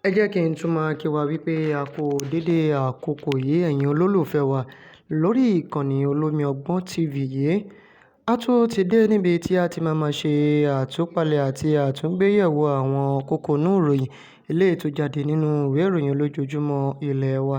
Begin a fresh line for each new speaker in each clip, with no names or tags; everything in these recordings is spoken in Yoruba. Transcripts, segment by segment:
Ẹ jẹ́ kí n tún máa kí wa wípé a kú dédé àkókò yìí, ẹ̀yin olólùfẹ́ wa lórí ìkànnì Olómi Ọgbọ́n TV yìí. A tún ti dé níbi tí a ti máa ṣe àtúpalẹ̀ àti àtúngbéyẹ̀wò àwọn kókó inú ìròyìn eléyìí tó jáde nínú ìwé ìròyìn olójoojúmọ́ ilé wa.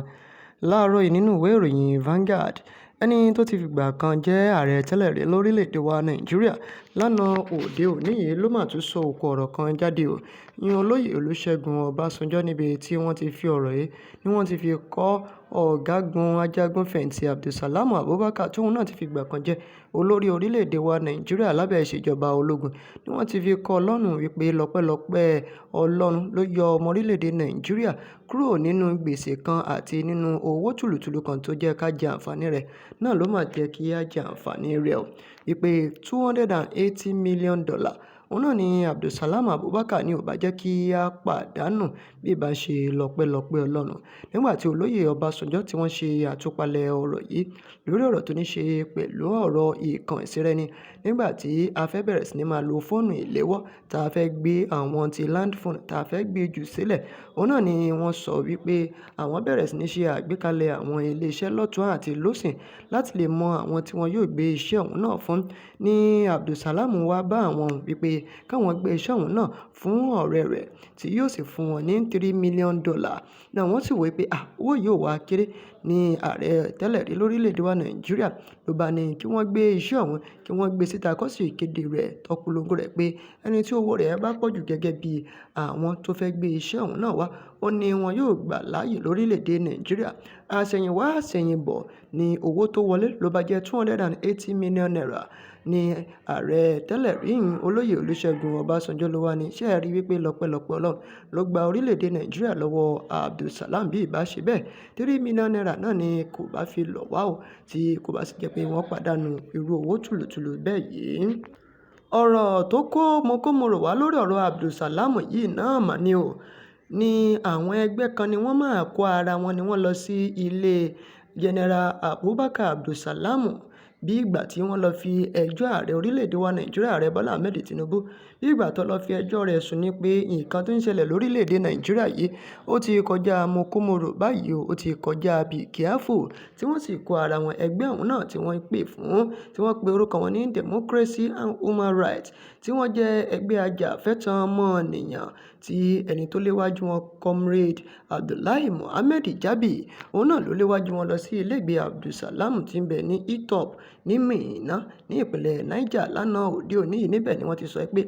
Láàárọ̀ yìí nínú ìwé ìròyìn Vanguard, ẹni tó ti fìgbà kan jẹ́ ààrẹ tẹ́lẹ̀ rí lórílẹ̀‐èdè wa Nàìjíríà lánàá òde òní yìí ló mà tún sọ òkú ọ̀rọ̀ kan jáde o. Ìyẹn olóyè Olúṣẹ́gun Ọbásanjọ́, níbi tí wọ́n ti fi ọ̀rọ̀ yìí ni wọ́n ti fi kọ́ ọ̀gágun ajagun-fẹ̀yìntì Abdulsalam Abubakar, tóun náà ti fìgbà kan jẹ́ olórí orílẹ̀‐èdè wa Nàìjíríà lábẹ́ ìṣèjọba ológun, ni wọ́n ti fi kọ́ lọ́rùn wípé lọ́pẹ́lọpẹ́ Ọlọ́run ló yọ ọmọ orílẹ̀‐èdè Nàìjíríà kúrò nínú gbèsè kan àti nínú owó tùlùtùlù kan tó jẹ́ ká jẹ àǹfààní rẹ̀ náà ló mà jẹ́ kí á jẹ àǹfààní rẹ̀ o. Wípé $280 million òun náà ni Abdulsalam Abubakar ní ò bá jẹ́ kí á pàdánù bí ìbá ṣe lọ́pẹ́lọpẹ́ Ọlọ́run. Nígbà tí olóyè Ọbásanjọ́ tí wọ́n ṣe àtúpalẹ̀ ọ̀rọ̀ yìí lórí ọ̀rọ̀ tó ní ṣe pẹ̀lú ọ̀rọ̀ ìkànsíra-ẹni, nígbà tí a fẹ́ bẹ̀rẹ̀ sí ní máa lo fóònù ìléwọ́, tá a fẹ́ gbé àwọn ti land phone tá a fẹ́ gbé jù sílẹ̀, òun náà ni wọ́n sọ wípé àwọn bẹ̀rẹ̀ sí ní ṣe àgbékalẹ̀ àwọn ilé iṣẹ́ lọ́tùn àti lósì láti lè mọ àwọn tí wọn yóò gbé iṣẹ́ òun náà fún. Ní Abdulsalam wá bá àwọn wípé káwọn gbé iṣẹ́ òun náà fún ọ̀rẹ́ rẹ̀ tí yóò sì fún wọn ní $3 million. Náà wọ́n sì wò pé owó yìí ò wá kéré. Ní ààrẹ tẹ́lẹ̀ rí lórílẹ̀ èdè wa Nàìjíríà ló bá ní kí wọ́n gbé iṣẹ́ òun, kí wọ́n gbé síta kó sì kéde rẹ̀ tọpolongo rẹ̀ pé ẹni tí owó rẹ̀ bá pọ̀jù gẹ́gẹ́ bí àwọn tó fẹ́ gbé iṣẹ́ òun náà wá, ó ní wọn yóò gbà láàyè lórílẹ̀ èdè Nàìjíríà. Àsẹ̀yìnwá àsẹ̀yìnbọ̀ ní owó tó wọlé ló bá jẹ́ ₦280 million. Ní ààrẹ tẹ́lẹ̀ rí olóyè Olúṣẹ́gun Ọbásanjọ́ ló wá ní ṣé ẹ rí wípé lọ́pẹ́lọpẹ́ Ọlọ́run ló gba orílẹ̀ èdè Nàìjíríà lọ́wọ́ Abdulsalam, bí ìbá ṣe bẹ́ẹ̀ ₦3 million náà ni kò bá fi lọ̀ wá o, tí kò bá sì jẹ́ pé wọ́n pàdánù irú owó tùlùtùlù bẹ́ẹ̀ yìí. Ọ̀rọ̀ tó kó mọ̀kómọ̀rọ̀ wá lórí ọ̀rọ̀ Abdulsalam yìí náà mà ní o. Ní àwọn ẹgbẹ́ kan ni wọ́n máa kó ara wọn ni wọ́n lọ sí ilé General Abubakar Abdulsalam bí ìgbà tí wọ́n lọ fi ẹjọ́ ààrẹ orílẹ̀-èdè wa Nàìjíríà, ààrẹ Bọ́lá Ahmed Tinubu, bí ìgbà tó lọ fi ẹjọ́ rẹ̀ sùn ní pé nǹkan tó ń ṣẹlẹ̀ lórílẹ̀-èdè Nàìjíríà yìí ó ti kọjá mọ̀kómọ̀rọ̀ báyìí o, ó ti kọjá be careful, tí wọ́n sì kó ara wọn ẹgbẹ́ ọ̀hún náà tí wọ́n pè fún, tí wọ́n pe orúkọ wọn ní Democracy and Human Rights, tí wọ́n jẹ́ ẹgbẹ́ ajàfẹ́tọ̀ọ́ ọmọnìyàn, tí ẹni tó léwájú wọn, Comrade Abdullahi Mohammed Jabi, òun náà ló léwájú wọn lọ sí ilégbèé Abdulsalam tí ń bẹ ní Hilltop ní Minna ní ìpínlẹ̀ Niger lánàá òde òní yìí. Níbẹ̀ ni wọ́n ti sọ pé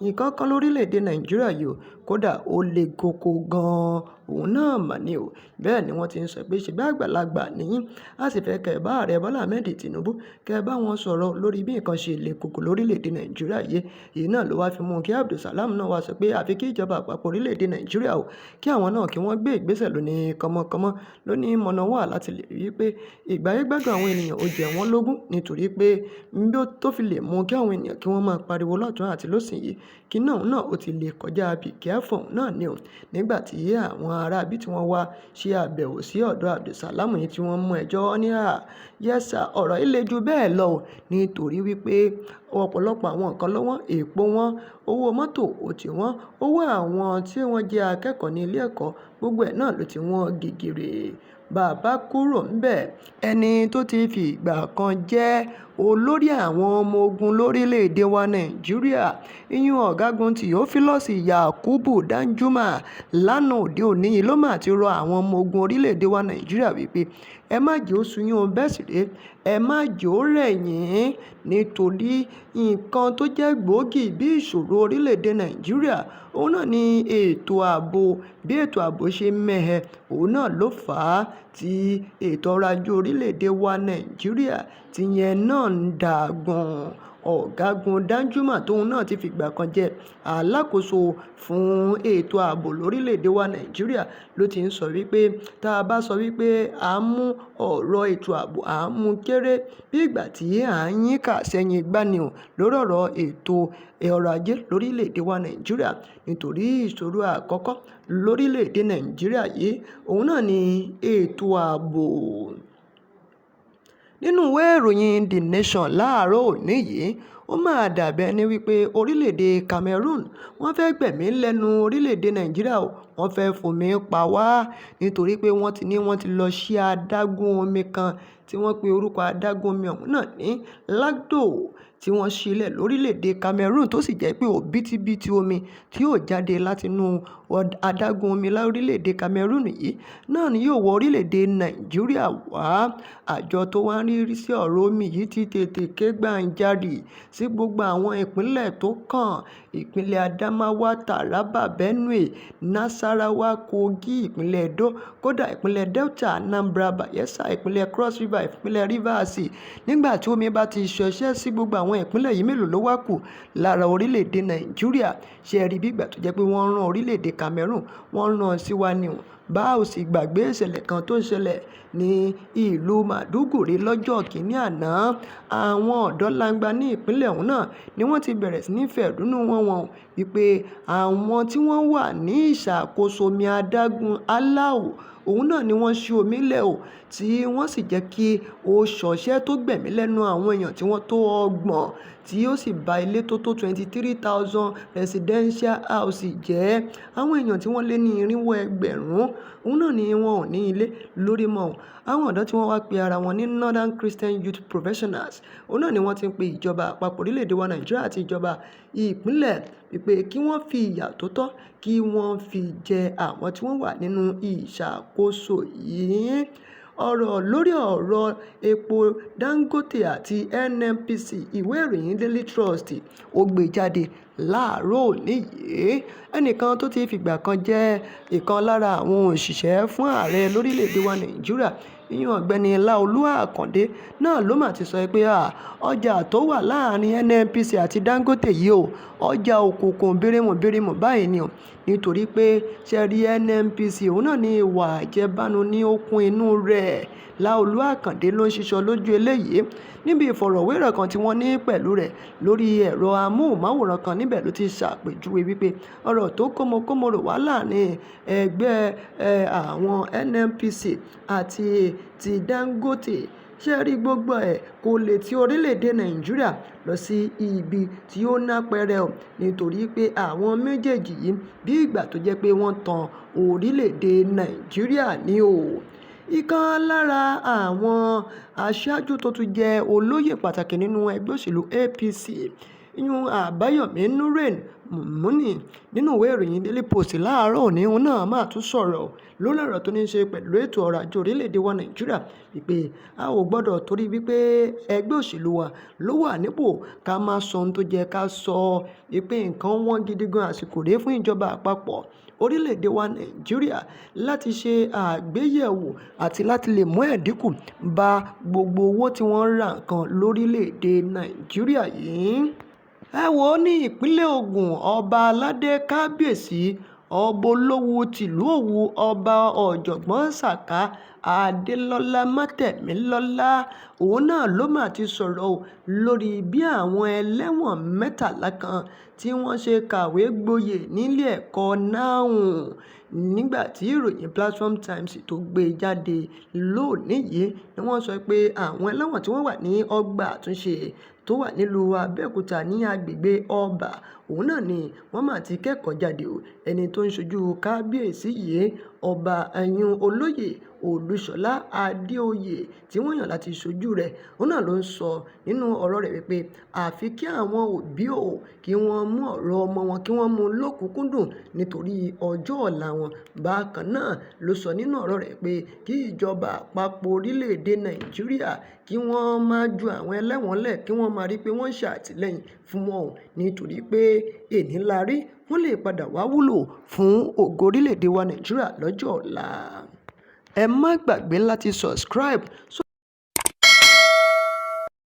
nǹkan kan lórílẹ̀-èdè Nàìjíríà yìí o, kódà ó le koko gan-an òun náà mà ní o. Bẹ́ẹ̀ ni wọ́n ti ń sọ pé ṣèbí àgbàlagbà nìyí, a sì fẹ́ kẹ́ ẹ bá ààrẹ Bọ́lá Ahmed Tinubu, kẹ́ ẹ bá wọn sọ̀rọ̀ lórí bí nǹkan ṣe le koko lórílẹ̀-èdè Nàìjíríà yìí. Èyí náà ló wá fi mú kí Abdulsalam náà wá sọ pé àfi kí ìjọba àpapọ̀ orílẹ̀-èdè Nàìjíríà o, kí àwọn náà kí wọ́n gbé ìgbésẹ̀ lóní kọmọkọmọ lóní mọ̀nàwá láti lè rí pé ìgbáyégbádùn àwọn ènìyàn ó jẹ wọ́n lógún, nítorí pé bí ó tó fi lè mú kí àwọn ènìyàn kí wọ́n máa pariwo lọ́tùn àti lósì yìí, kí náà náà ó ti lè kọjá be careful náà ni o. Nígbà tí àwọn ará bí tí wọ́n wá ṣe àbẹ̀wò sí ọ̀dọ̀ Abdulsalam yìí tí wọ́n mú ẹjọ́ ní yes sir, ọ̀rọ̀ yìí le ju bẹ́ẹ̀ lọ o, nítorí wípé ọ̀pọ̀lọpọ̀ àwọn nǹkan ló wọ́n, epo wọ́n, owó mọ́tò ò tí wọ́n, owó àwọn tí wọ́n jẹ́ akẹ́kọ̀ọ́ ní ilé ẹ̀kọ́, gbogbo ẹ̀ náà ló ti wọ́n gègèrè. Bàbá kúrò ńbẹ̀, ẹni tó ti fìgbà kan jẹ́ olórí àwọn ọmọ ogun lórílẹ̀-èdè wa Nàìjíríà, ìyún ọ̀gágun Theophilus Yakubu Danjuma, lánàá òde òní yìí ló mà ti rọ àwọn ọmọ ogun orílẹ̀-èdè wa Nàìjíríà wípé ẹ má jẹ́ ó sú yín o, bẹ́ẹ̀ sì rèé, ẹ má jẹ́ ó rẹ̀ yín, nítorí nǹkan tó jẹ́ gbòógì bí ìṣòro orílẹ̀-èdè Nàìjíríà òun náà ni ètò ààbò. Bí ètò ààbò ṣe mẹ́hẹ, òun náà ló fà á tí ètò ọrọ̀ ajé orílẹ̀-èdè wa Nàìjíríà tí yẹn náà ń dàgbọ̀n. Ọ̀gágun Danjuma, tóun náà ti fìgbà kan jẹ́ alákòóso fún ètò ààbò lórílẹ̀-èdè wa Nàìjíríà, ló ti ń sọ wípé tá a bá sọ wípé à ń mú ọ̀rọ̀ ètò ààbò à ń mú kéré, bí ìgbà tí à ń yín kà sẹ́yìn gbani o lórí ọ̀rọ̀ ètò ọrọ̀ ajé lórílẹ̀-èdè wa Nàìjíríà, nítorí ìṣòro àkọ́kọ́ lórílẹ̀-èdè Nàìjíríà yìí òun náà ni ètò ààbò. Nínú ìwé ìròyìn The Nation láàárọ̀ òní yìí, Ó máa dàbí ẹni wípé orílẹ̀-èdè Cameroon wọ́n fẹ́ gbẹ̀mí lẹ́nu orílẹ̀-èdè Nàìjíríà o, wọ́n fẹ́ fomi pa wá, nítorí pé wọ́n ti ní wọ́n ti lọ sí adágún omi kan tí wọ́n pe orúkọ adágún omi ọ̀hún náà ní Lagdo, tí wọ́n sílẹ̀ lórílẹ̀-èdè Cameroon, tó sì jẹ́ pé òbítíbitì omi tí yóò jáde látinú adágún omi lórílẹ̀-èdè Cameroon yìí náà ni yóò wọ orílẹ̀-èdè Nàìjíríà wá. Àjọ tó wá ń rí sí ọ̀rọ̀ omi yìí ti tètè ké gbàǹjarè sí gbogbo àwọn ìpínlẹ̀ tó kàn: ìpínlẹ̀ Adamawa, Taraba, Benue, Nasarawa, Kogi, ìpínlẹ̀ Edo, kódà ìpínlẹ̀ Delta, Anambra, Bayelsa, ìpínlẹ̀ Cross River, ìpínlẹ̀ Rivers. Nígbà tí omi bá ti ṣọṣẹ́ sí gbogbo àwọn ìpínlẹ̀ yìí, mélòó ló wá kù lára orílẹ̀-èdè Nàìjíríà? Ṣé ẹ rí bí ìgbà tó jẹ́ pé wọ́n rán orílẹ̀-èdè Cameroon, wọ́n rán sí wa ni o? Bá ò sì gbàgbé ìṣẹ̀lẹ̀ kan tó ṣẹlẹ̀ ní ìlú Maiduguri lọ́jọ́ kìíní àná, àwọn ọ̀dọ́ langba ní ìpínlẹ̀ ọ̀hún náà ni wọ́n ti bẹ̀rẹ̀ sí ní fẹ̀hónú wọn hàn wípé àwọn tí wọ́n wà ní ìṣàkóso omi adágún Alau, òun náà ni wọ́n ṣí omi lẹ̀ o, tí wọ́n sì jẹ́ kí ó ṣọṣẹ́ tó gbẹ̀mí lẹ́nu àwọn èèyàn tí wọ́n tó 30, tí ó sì ba ilé tó tó 23,000 residential house jẹ́. Àwọn èèyàn tí wọ́n lé ní 4,000 ẹgbẹ̀rún, òun náà ni wọn ò ní ilé lórí mọ́ o. Àwọn ọ̀dọ́ tí wọ́n wá pe ara wọn ní Northern Christian Youth Professionals, òun náà ni wọ́n ti ń pe ìjọba àpapọ̀ orílẹ̀-èdè wa Nàìjíríà àti ìjọba ìpínlẹ̀ wípé kí wọ́n fi ìyà tó tọ́, kí wọ́n fi jẹ àwọn tí wọ́n wà nínú ìṣàkóso yìí. Ọ̀rọ̀ lórí ọ̀rọ̀ epo Dangote àti NNPC, ìwé ìròyìn Daily Trust ó gbé jáde láàárọ̀ òní yìí. Ẹnìkan tó ti fìgbà kan jẹ́ ìkan lára àwọn òṣìṣẹ́ fún ààrẹ lórílẹ̀-èdè wa Nàìjíríà, ìyẹn Ọ̀gbẹ́ni Láolú Àkàndé náà ló mà ti sọ pé ọjà tó wà láàrin NNPC àti Dangote yìí o, ọjà òkùnkùn birimùbirimù báyìí ni o, nítorí pé ṣe rí NNPC òun náà ní ìwà àjẹbánu ní okun inú rẹ̀. Láolú Àkàndé ló ń ṣíṣọ lójú eléyìí níbi ìfọ̀rọ̀wérọ̀ kan tí wọ́n ní pẹ̀lú rẹ̀ lórí ẹ̀rọ amóhùnmáwòrán kan. Níbẹ̀ ló ti ṣàpèjúwe wípé ọ̀rọ̀ tó kómokómo rò wá láàrin ẹgbẹ́ àwọn NNPC àti ti Dangote, ṣe rí gbogbo ẹ̀ kò lè ti orílẹ̀-èdè Nàìjíríà lọ sí ibi tí ó nápẹrẹ o, nítorí pé àwọn méjèèjì yìí bí ìgbà tó jẹ́ pé wọ́n tan orílẹ̀-èdè Nàìjíríà ní o. Ìkan lára àwọn aṣáájú tó tún jẹ́ olóyè pàtàkì nínú ẹgbẹ́ òṣèlú APC, ìyún Àbáyọ̀mí Nurain Mumuni, nínú ìwé ìròyìn Daily Post láàárọ̀ òní, òun náà máa tún sọ̀rọ̀ lórí ọ̀rọ̀ tó ní ṣe pẹ̀lú ètò ọrọ̀ ajé orílẹ̀-èdè wa Nàìjíríà wípé a ò gbọ́dọ̀ torí wípé ẹgbẹ́ òṣèlú wa ló wà nípò ká máa sọ ohun tó jẹ́ ká sọ, wípé nǹkan wọ́n gidi gan, àsìkò rèé fún ìjọba àpapọ̀ orílẹ̀-èdè wa Nàìjíríà láti ṣe àgbéyẹ̀wò àti láti lè mú ẹ̀dínkù bá gbogbo owó tí wọ́n ń ra nǹkan lórílẹ̀-èdè Nàìjíríà yìí. Ẹ wò ó, ní ìpínlẹ̀ Ògùn, ọba aládé kábíyèsí ọba Olówu tìlú Òwu, ọba ọ̀jọ̀gbọ́n Sàká Adélọ́lá Mátẹ̀mílọ́lá, òun náà ló mà ti sọ̀rọ̀ lórí bí àwọn ẹlẹ́wọ̀n 13 kan tí wọ́n ṣe kàwé gboyè nílé ẹ̀kọ́ NAUN. Nígbà tí ìròyìn Platform Times tó gbé jáde lónìí yìí ni wọ́n sọ pé àwọn ẹlẹ́wọ̀n tí wọ́n wà ní ọgbà àtúnṣe tó wà nílùú Abẹ́òkúta ní agbègbè Ọba, òun náà ni wọ́n mà ti kẹ́kọ̀ọ́ jáde o. Ẹni tó ń ṣojú kábíyèsí yìí, ọba ẹ̀yìn olóyè Olúṣọlá Adéoyè tí wọ́n yàn láti ṣojú rẹ̀, òun náà ló ń sọ nínú ọ̀rọ̀ rẹ̀ wípé àfi kí àwọn òbí ò kí wọ́n mú ọ̀rọ̀ ọmọ wọn, kí wọ́n mú lọ́kùnkúndùn nítorí ọjọ́ ọ̀la wọn. Bákan náà ló sọ nínú ọ̀rọ̀ rẹ̀ pé kí ìjọba àpapọ̀ orílẹ̀-èdè Nàìjíríà kí wọ́n má ju àwọn ẹlẹ́wọ̀n lẹ̀, kí wọ́n máa rí pé wọ́n ń ṣàtìlẹ́yìn fún wọn o, nítorí pé èní la rí, wọ́n lè padà wá wúlò fún ògo orílẹ̀-èdè wa Nàìjíríà lọ́jọ́ ọ̀la. Ẹ má gbàgbé láti subscribe.